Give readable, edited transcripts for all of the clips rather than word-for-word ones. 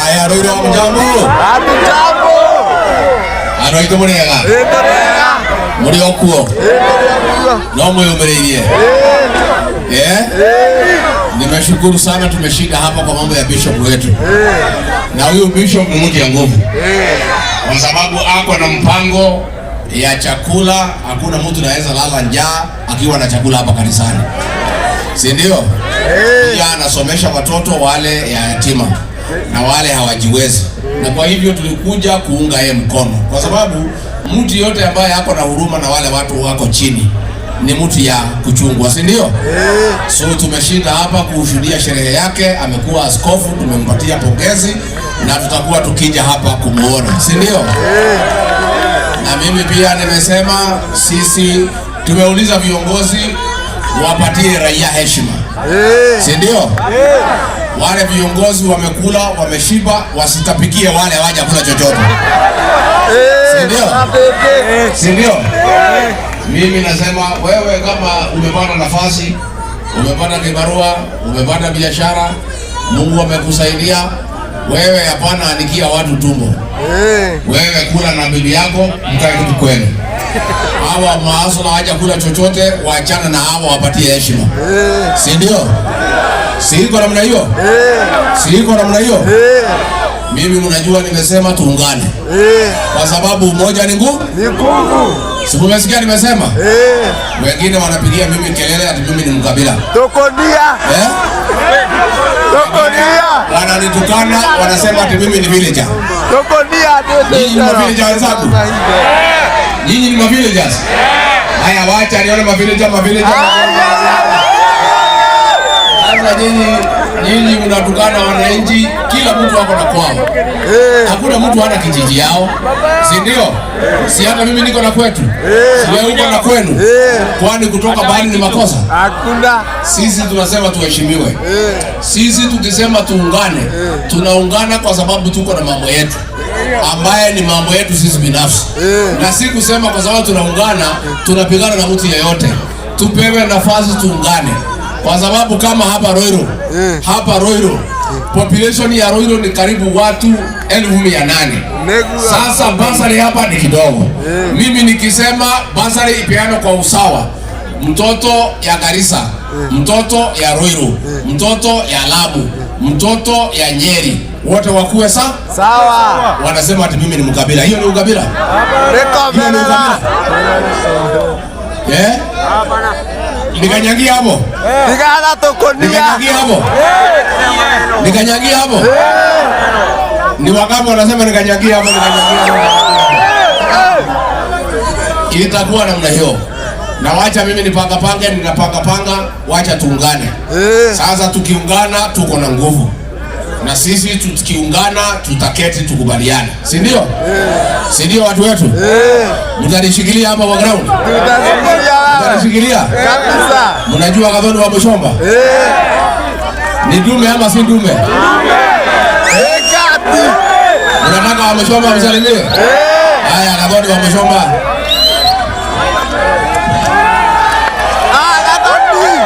Haya, Ruiru mjambo. Hatujambo. Andu aitu muriega. Muri okuo. No mwiyumiririe. Nimeshukuru sana tumeshinda hapa kwa mambo ya bishop wetu. Na huyu bishop ni mtu ya nguvu. Kwa sababu ako na mpango ya chakula, hakuna mtu anaweza lala njaa akiwa na chakula hapa kanisani. Si ndio? Pia anasomesha watoto wale yatima na wale hawajiwezi. Na kwa hivyo tulikuja kuunga yeye mkono, kwa sababu mtu yote ambaye ako na huruma na wale watu wako chini ni mtu ya kuchungwa, si ndio? So tumeshinda hapa kushuhudia sherehe yake. Amekuwa askofu, tumempatia pongezi na tutakuwa tukija hapa kumuona, si ndio? Na mimi pia nimesema sisi tumeuliza viongozi wapatie raia heshima, si ndio? Wale viongozi wamekula, wameshiba, wasitapikie wale hawajakula chochote, si ndio? Si ndio? Mimi nasema wewe kama umepata nafasi, umepata kibarua, umepata biashara, Mungu amekusaidia wewe, hapana anikia watu tumbo. Wewe kula na bibi yako, mkae kitu kwenu. Hawa maasula hawajakula chochote, waachana na hawa, wapatie heshima, si ndio? Si iko namna hiyo? Si iko namna hiyo? Mimi mnajua nimesema tuungane, kwa sababu umoja ni nguvu. Ni nguvu. Si mmesikia nimesema? Wengine wanapigia mimi kelele ati mimi ni mkabila. Tokodia. Tokodia. Wananitukana, wanasema ati mimi ni villager. Tokodia. Nyinyi ni mavillager wenzangu? Nyinyi ni mavillagers? Haya, wacha nione mavillager, mavillager. Sasa nyinyi mnatukana wananchi, kila mtu ako na kwao. Hakuna mtu hana kijiji yao, si ndio? Si hata mimi niko na kwetu, si wewe uko na kwenu? Kwani kutoka bahari ni makosa? Hakuna. Sisi tunasema tuheshimiwe. Sisi tukisema tuungane, tunaungana kwa sababu tuko na mambo yetu ambaye ni mambo yetu sisi binafsi, na si kusema kwa sababu tunaungana tunapigana na mtu yeyote. Tupewe nafasi tuungane, kwa sababu kama hapa Ruiru, hapa Ruiru population ya Ruiru ni karibu watu 800,000. Sasa basari hapa ni kidogo. Mimi nikisema basari ipeanwe kwa usawa, mtoto ya Garissa, mtoto ya Ruiru, mtoto ya Lamu, mtoto ya Nyeri, wote wakuwe sawa. Sawa. Wanasema ati mimi ni mkabila. Hiyo ni ukabila? Hiyo ni ukabila? Nikanyagia hapo? Nikala tokodia. Nikanyagia hapo? Nikanyagia hapo? Ni wangapi wanasema nikanyagia hapo, nikanyagia hapo? Itakuwa namna hiyo. Na wacha mimi nipanga pange, ninapanga panga, wacha tuungane. Sasa tukiungana tuko na nguvu. Na sisi tukiungana tutaketi tukubaliane. Si ndio? Si ndio watu wetu? Mtanishikilia hapa kwa ground? Tutashikilia. Mtanishikilia? Kabisa. Mnajua Gathoni wa Muchomba? Ni dume ama si dume? Kati. Mnataka wa Muchomba msalimie? Haya, Gathoni wa Muchomba. Gathoni.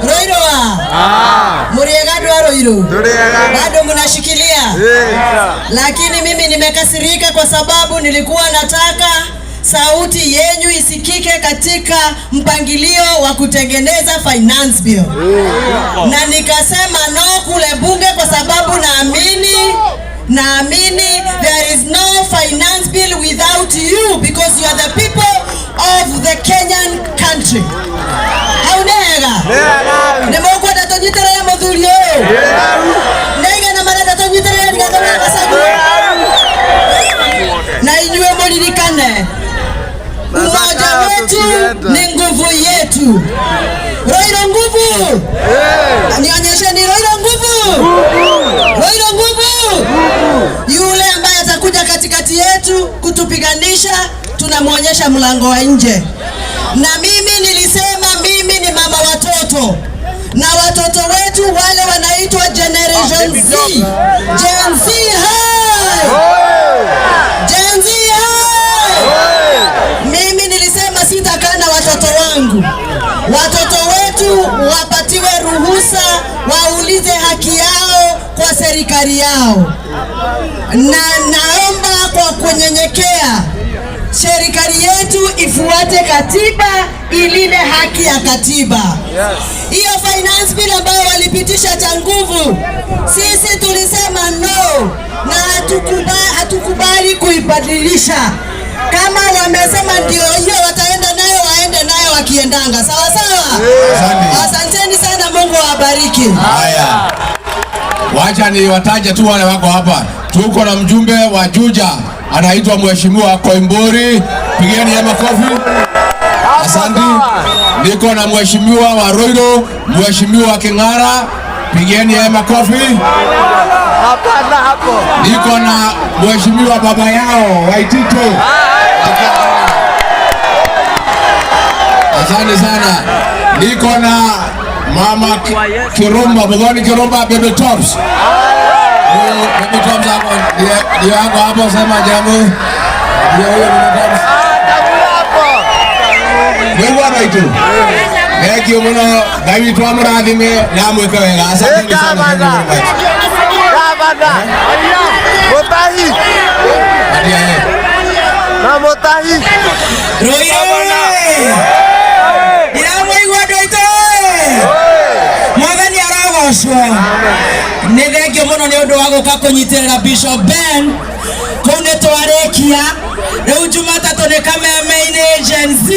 Ruiru muriega andu a Ruiru bado mnashikilia, lakini mimi nimekasirika kwa sababu nilikuwa nataka sauti yenyu isikike katika mpangilio wa kutengeneza finance bill, na nikasema no kule bunge kwa sababu naamini there is no finance bill without you, because because you are the people of the Kenyan country. Hau nĩ hega? Nĩ mũkwenda tũnyitĩrĩre mũthuri ũyũ? Nĩ aigana marenda tũnyitĩrĩre Rigathĩ wa Gachagua? Na inyuĩ mũririkane, umoja wetu ni nguvu yetu. Ruiru nguvu! Nionyeshe ni Ruiru nguvu! Ruiru nguvu! Yule ambaye atakuja katikati yetu kutupiganisha, tunamwonyesha mlango wa nje. Na mimi nilisema mimi ni mama watoto na watoto wetu wale wanaitwa Generation Z. Gen Z hai! Gen Z hai! Mimi nilisema sitakaa na watoto wangu. Watoto wetu wapatiwe ruhusa waulize haki yao kwa serikali yao, na naomba kwa kunyenyekea serikali yetu ifuate katiba, ilinde haki ya katiba. Hiyo finance bill ambayo walipitisha cha nguvu, sisi tulisema no na hatukubali kuibadilisha. Kama wamesema ndio hiyo wataenda nayo, waende nayo wakiendanga. Sawa sawa. Asante. Asanteni sana, Mungu awabariki. Haya, wacha ni wataje tu wale wako hapa. Tuko na mjumbe wa Juja anaitwa Mheshimiwa Koimburi, pigeni ya makofi. Asante. Niko na mheshimiwa wa Ruiru, Mheshimiwa King'ara, pigeni ya makofi. Hapana hapo. Niko na mheshimiwa baba yao Waititu. Asante sana. Niko na mama Kirumba, Muthoni Kirumba, Baby Tops. Huyu Baby Tops hapo ndio hapo hapo, sema jambo. Ndio huyo Baby Tops. Hapo. Nĩguo andũ aitũ, thank you mũno. Ngai witũ amũrathime na amwĩke wega. Asanteni sana. Thank you very much. Gavana. Mutahi. Atia yeye. Na Mutahi. Ruiru ndiramũigua andũ aitũ, Mwathani arogocwo. Nĩ thengio mũno nĩ ũndũ wa gũka kũnyitĩrĩra Bishop Ben kũu. Nĩ twarĩkia rĩu, Jumatatũ nĩ kameme-inĩ Gen Z.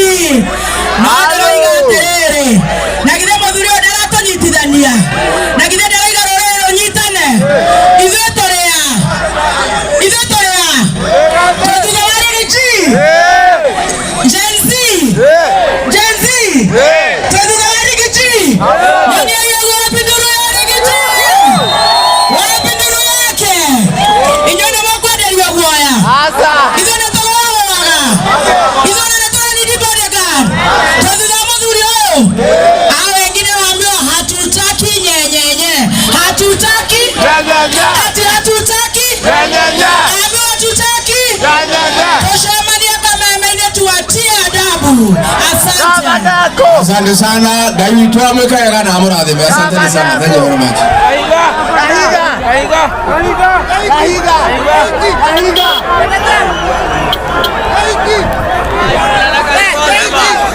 No ndĩroiga atĩrĩrĩ, na githĩ mũthuri ũyũ ndaratũnyitithania? Na githĩ ndĩroiga rũrĩrĩ rũnyitane? Ithuĩ tũrĩ a, ithuĩ tũrĩ a, twĩ thutha wa Riggy G. Gen Z, Gen Z, twĩ thutha wa Riggy G. Nani aliyeona pinduru ya Riggy G? Wapi nduru yake? Inyuĩ nĩ mũkwenderio guoya? Asa. Ithuĩ nĩ tũgũrũaga, ithuĩ nĩ tũranidi bodyguard, twĩ thutha wa mũthuri ũyũ. Hao wengine waambiwa hatutaki nyenyenye, hatutaki. Nyenyenye. Ati hatutaki. Nyenyenye. Ambiwa hatutaki. Nyenyenye. Tucemanie kameme-inĩ tuwatie adabu. Asante. Gavana ko. Asante sana. Ngai witũ amwĩke wega na amũrathime. Asanteni sana. Thank you very much. Kahiga. Kahiga. Kahiga. Kahiga.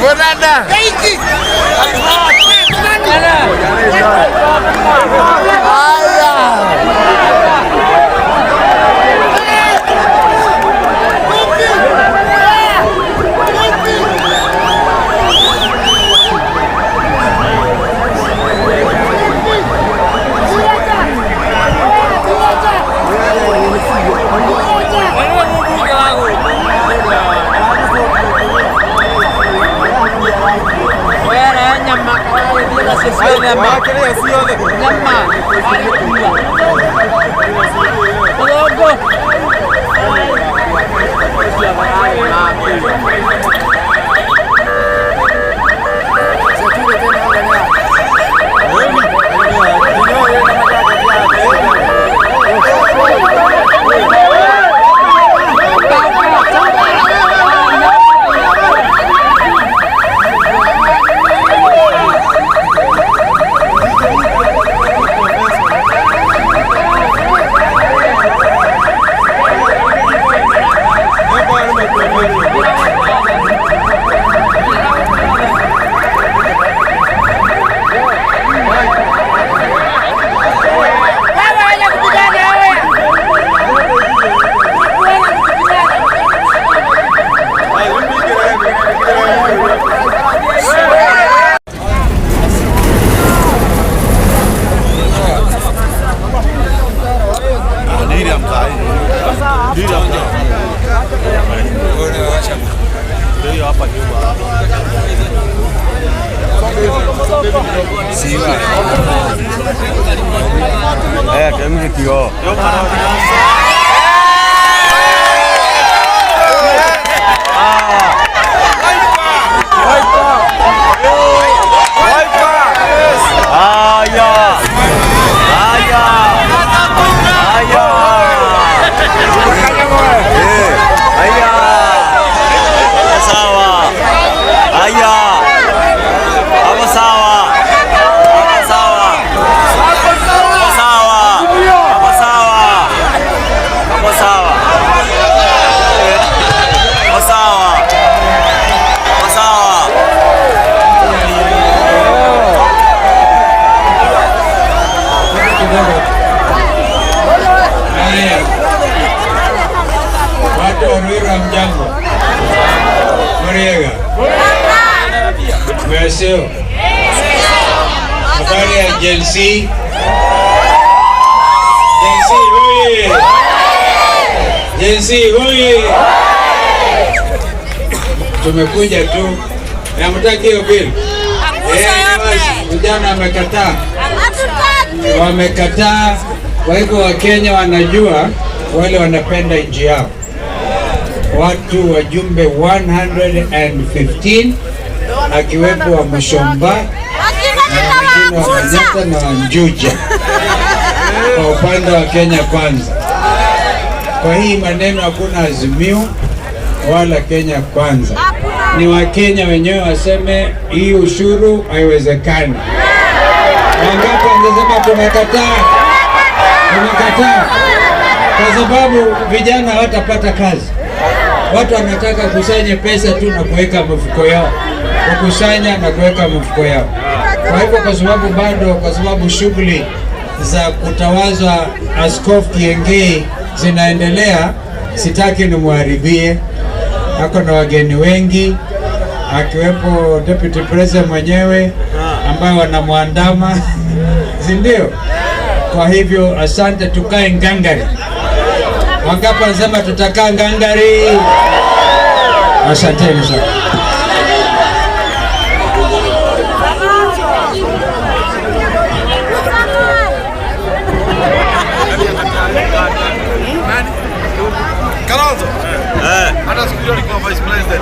Munana. Aya. Nyama. Watu wa Ruiru hamjambo? Muriega. Mweseo. Habari ya Gen Z? Gen Z oye! Gen Z oye! Tumekuja tu. Hamtaki hiyo bill? Vijana wamekataa. Wamekataa. Kwa hivyo Wakenya wanajua wale wanapenda nchi yao. Watu wajumbe 115 akiwepo wa Mushomba na wengine wa Manyata na wa Njuja kwa upande wa Kenya Kwanza. Kwa hii maneno hakuna Azimio wala Kenya Kwanza, ni Wakenya wenyewe waseme hii ushuru haiwezekani. Wangapi wangesema tumekataa? Tumekataa kwa sababu vijana hawatapata kazi. Watu wanataka kusanya pesa tu na kuweka mifuko yao, kukusanya na kuweka mifuko yao. Kwa hivyo, kwa sababu bado, kwa sababu shughuli za kutawazwa Askofu Kiengei zinaendelea, sitaki nimharibie. Ako na wageni wengi akiwepo Deputy President mwenyewe ambaye wanamwandama, si ndio? Kwa hivyo asante, tukae ngangari. Wangapi wanasema tutakaa ngangari? Asanteni sana. Kalonzo. Hata siku hiyo alikuwa vice president.